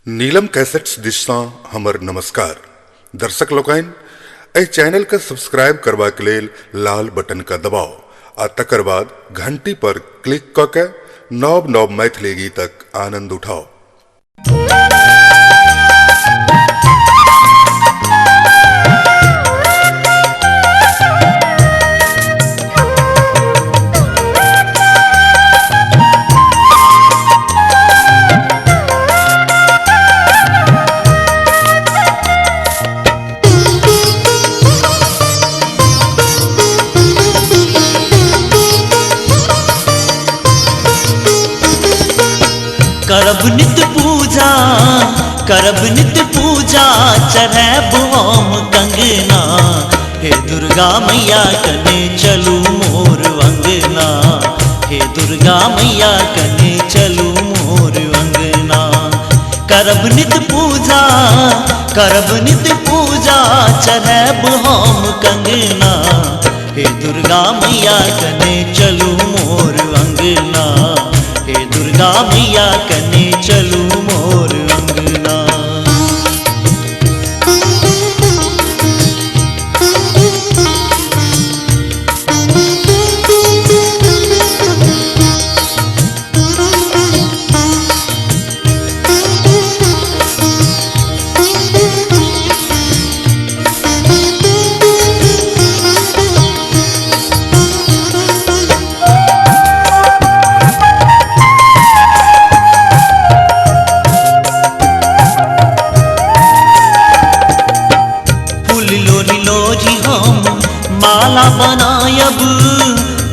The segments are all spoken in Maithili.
नीलम कैसेट्स दिससँ हमर नमस्कार। दर्शक लोकनि, एहि चैनलके सब्सक्राइब करबाक लेल लाल बटनके दबाउ आ तकर बाद घंटी पर क्लिक कऽ के नव नव मैथिली गीतक आनंद उठाउ। करब नित पूजा, करब नित पूजा, चढ़ैब हम कंगना। हे दुर्गा मैया कने चलू मोर अंगना, हे दुर्गा मैया कने चलू मोर अंगना। करब नित पूजा, करब नित पूजा, चढ़ैब हम कंगना। हे दुर्गा मैया कने चलू मोर अंगना, हे दुर्गा मैया कने चलू मोर अंगना। माला बनायब,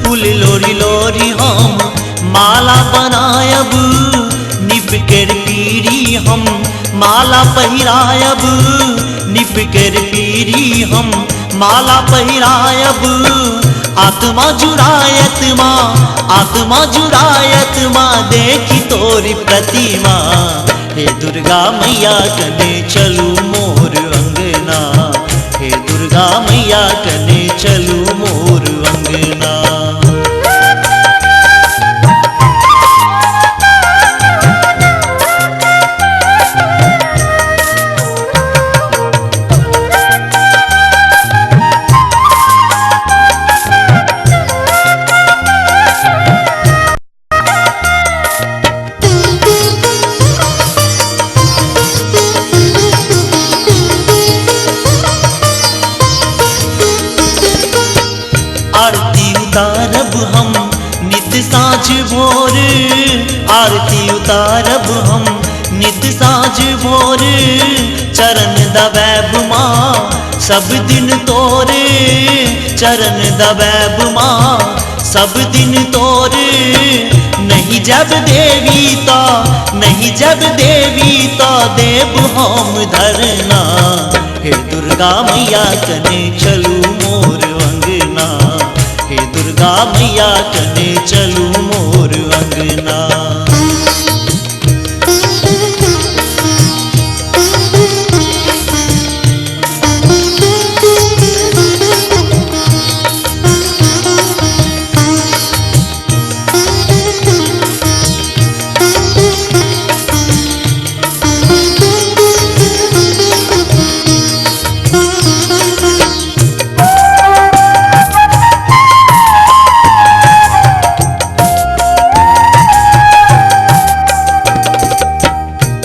फूल लोरी लोरी हम माला बनायब। निप केर पीरी हम माला पहिरायब, निप केर पीरी हम माला पहिरायब। आत्मा जुड़ायत माँ, आत्मा जुड़ायत माँ, देखी तोरी प्रतिमा। हे दुर्गा मैया कने चलू मोर अंगना, हे दुर्गा मैया कने चलू मोर अंगना। आरती उतारब हम नित साँझ भोर, आरती उतारब हम नित साँझ भोर। चरण दबैब माँ सब दिन तोरे, चरण दबैब माँ सब दिन तोरे। नहीं जब देवी तो, नहीं जब देवी तो देव हम धरना। हे दुर्गा मैया कने चलू मोर अंगना, हे दुर्गा मैया कने चलू मोर अंगना।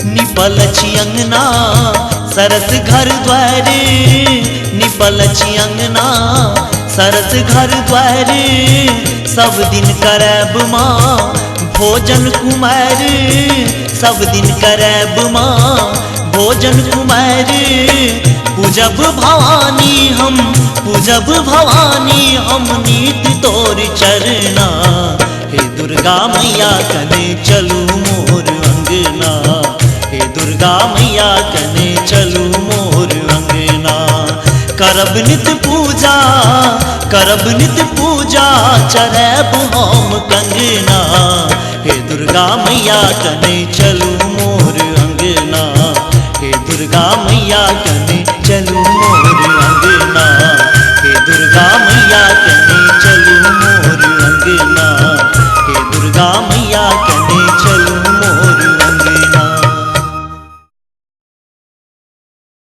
निपल छी अंगना सरस घर द्वारे, निपल छी अंगना सरस घर द्वारे। सब दिन करब माँ भोजन कुमार, सब दिन करब माँ भोजन कुमार। पूजब भवानी हम, पूजब भवानी हम नित तोर चरना। हे दुर्गा मैया कने चलू मोर अंगना, हे दुर्गा मैया कने चलू मोर अंगना। करब नित पूजा, करब नित पूजा, चढ़ैब हम कंगना। हे दुर्गा मैया कने चलू